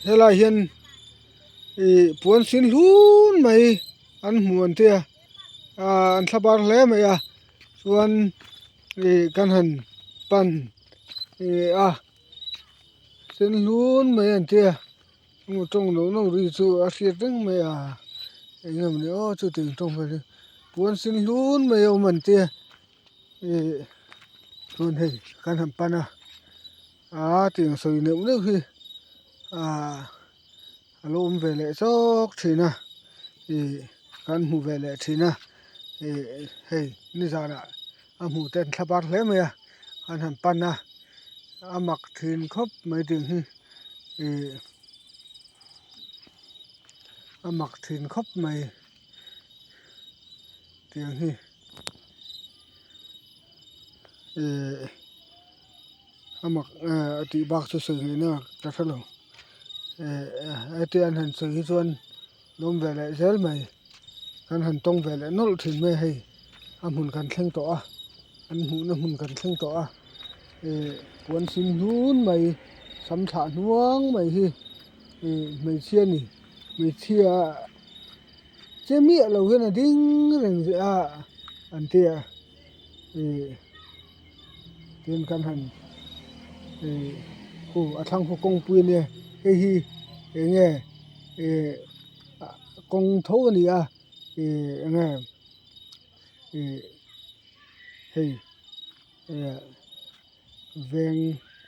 Helai hian ih puan sin hlun mai an hmu an tia ah an thlabar hle mai a chuan ih kan han pan ih a sen hlun mai an tia emaw tawng loh loh ri chu a hriat reng mai a eng nge mawni aw chutiang tawng vel hi puan sin hlun mai a awm an tia ih chuan hei kan han pan a. Aa tiang sawi neuh neuh hi aaa a lo awm ve leh chawk thin a ih kan hmu ve leh thin a ih hei nizanah a hmu te an thla bar hle mai a an han pan a a mak thin khawp mai ding hi ih a mak thin khawp mai tiang hi ih. A mak a tih bak chu sawi ngaihna ka hre lo hetia an han sawi hi chuan lawm ve leh zel mai kan han tawng ve leh nawlh thin mai hei a hmun kan thleng tawh a an hmuhna hmun kan thleng tawh a ih puan sin hnun mai sam thlah hnuang mai hi ih hmeichhia ni hmeichhia che miah lo hian a ding reng a an ti a ih. Tin kan han ih khu a thlang khu kawngpui a nia hei hi eng nge ih kawng tho a ni a ih eng nge ih hei eh veng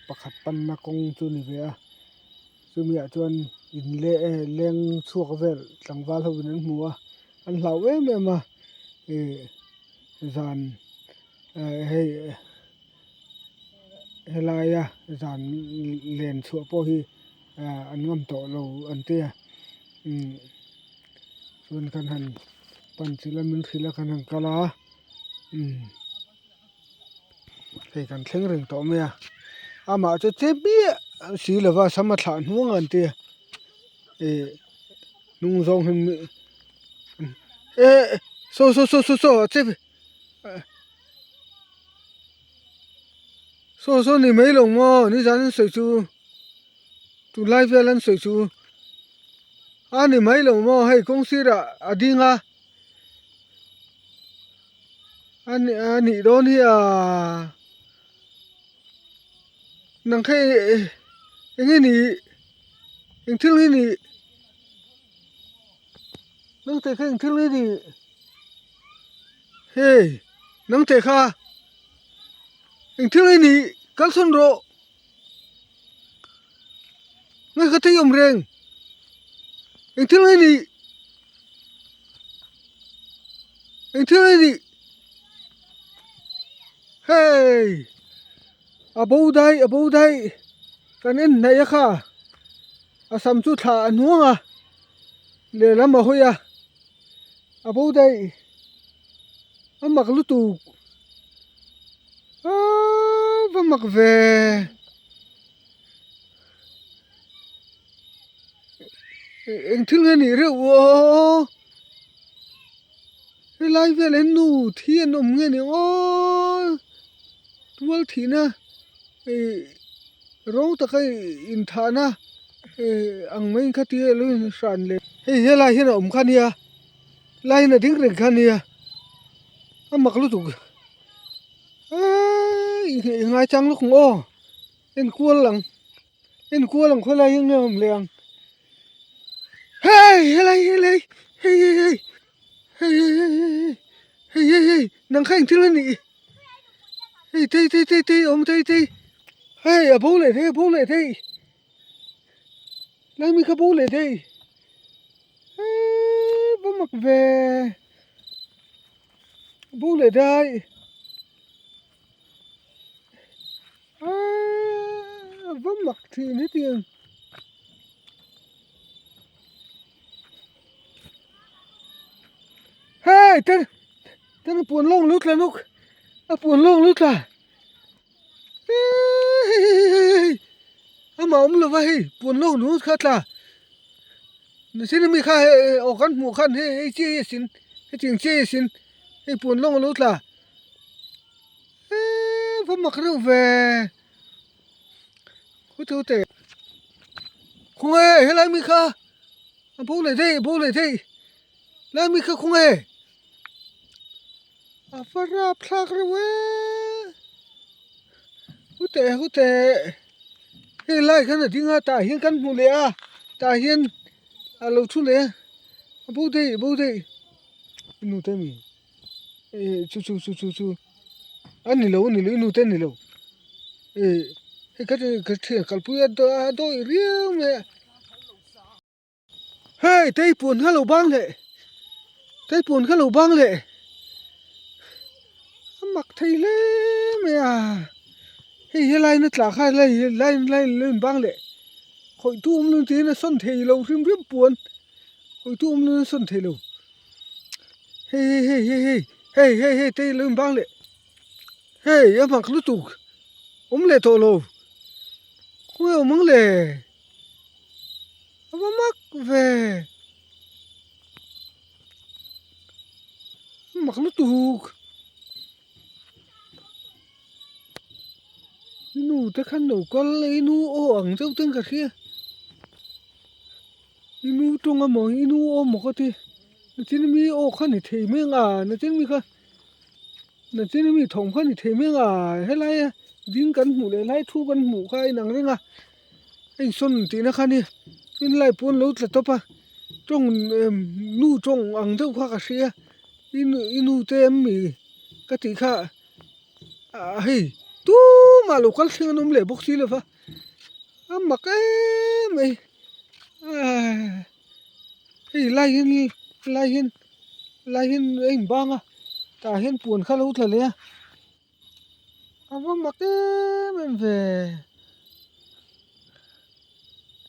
pakhat panna kawng chu a ni ve a chumi ah chuan in leh leng chhuak vel tlangval ho in an hmu a an hlau em em a ih zan. Hei helaia zan len chhuah pawh hi an ngam tawh lo an ti a chuan kan han pan chilh a min hrilh a kan han kal a hei kan thleng reng tawh mai a amah chu che biah si lova sam a thlah hnuang an ti a ih hnung zawng hi eh saw saw saw saw saw a che. Saw saw ni mai lo maw nizan an sawi chu tunlai vel an sawi chu a ni mai lo maw hei kawng sirah a ding a a nih dawn hi a nang kha eng nge ni eng thil nge ni nang te kha eng thil nge ni. Hei nang teh kha eng thil nge ni kal sawn rawh nge ka thei awm reng eng thil nge ni eng thil nge ni hei a bo daih a bo daih kan en hnaih a kha a sam chu thla a hnuang a lehlam a hawi a. A bo daih a mak lutuk aaa va mak ve eng thil nge nih reuh aw helai velah hian nu thi an awm nge ni aw tual thihna ih rawng taka inthahna ih ang mai kha tia lo inhran leh hei helai hian a awm kha nia line a ding reng kha nia a mak lutuk eeii i ngaichang lawk ang aw enkual ang enkual ang khawlai hi nge awm leh ang hei helai helai hei hei hei hei hei hei hei hei hei hei nang kha engthil a nih hei tei tei tei tei awm tei tei hei a bo leh thei a bo leh thei. Lai mi kha bo leh daih eee va mak ve bo leh daih eee va mak thin hetiang. Hei te te a puan lawng lut tla nuk a puan lawng lut tla. Hei amah awm lova hei puan lo nu kha tla nichin ami kha hei aw kan hmuh khan hei hei chiah hi a sin hetiang chiah hi a sin hei puan lawng alo tla eee va mak reuh ve hutute. Khawnge helai mi kha a bo leh daih a bo leh daih lai mi kha khawnge a va rap thlak reuh e huteh huteh hei lai khan a ding a tah hian kan hmu leh a tah hian a lo thu leh a a bo daih a bo daih i nu te mi eh chu chu chu chu chu a ni lo a ni lo i nu te a ni lo eh hei ka ka thian kalpui a dawi riau mai a hei teipuan kha lo bang leh teipuan kha lo bang leh a mak thei hle mai a hei helai na tlah kha lai lai lai lo in bang leh khawih tu awm lo tiin a sawn thei lo hrim hrim puan khawih tu awm lo in a sawn thei lo. Hei hei hei hei hei hei hei hei te lo in bang leh hei a mak lutuk awm leh tawh lo khawnge awm ang le a va mak ve a mak lutuk i nu te khan lo kal a i nu aw ang deuh ten ka hria. I nu tawng amaw i nu aw maw ka ti nachin mi aw kha ni thei mai ang a nachin mi kha nachin mi thawm kha ni thei mai ang a helai a ding kan hmuh leh helai thu kan hmuh kha a inang reng a a insawn tihna kha nia tin lai pawh an lo tla tawp a tawng nu tawng ang deuh kha ka hria i nu i nu te em mi ka tih kha ah hei tumah lo kal thleng an awm leh bawk si lo va a mak em mai hei lai hian lai hian lai hian a inbang a tah hian puan kha a lo tla leh a a va mak em em ve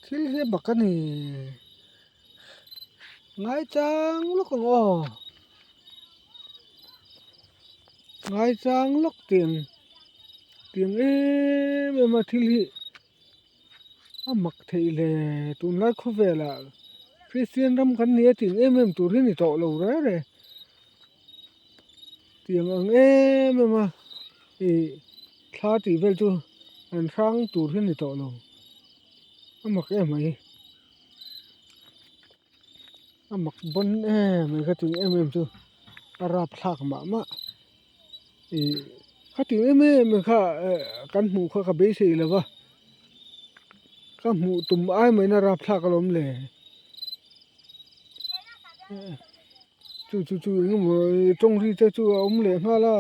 thil hi a mak a ni ngaichang lawk ang aw ngaichang lawk tiang tiang em em a thil hi. A mak theih hle tunlai khawvelah Kristian ram kan ni a tih em em tur hi ni tawh lo reng reng tiang ang em em a ih thla tih vel chu an hrang tur hi ni tawh lo a mak em mai a mak bawn em mai ka tih em em chu a rapthlak mah mah. Ih khati em em kha kan hmuh kha ka beisei lo va ka hmuh tum ai maina rapthlak alawm le chu chu chu engemaw tawng ri te chu a awm leh nghal a.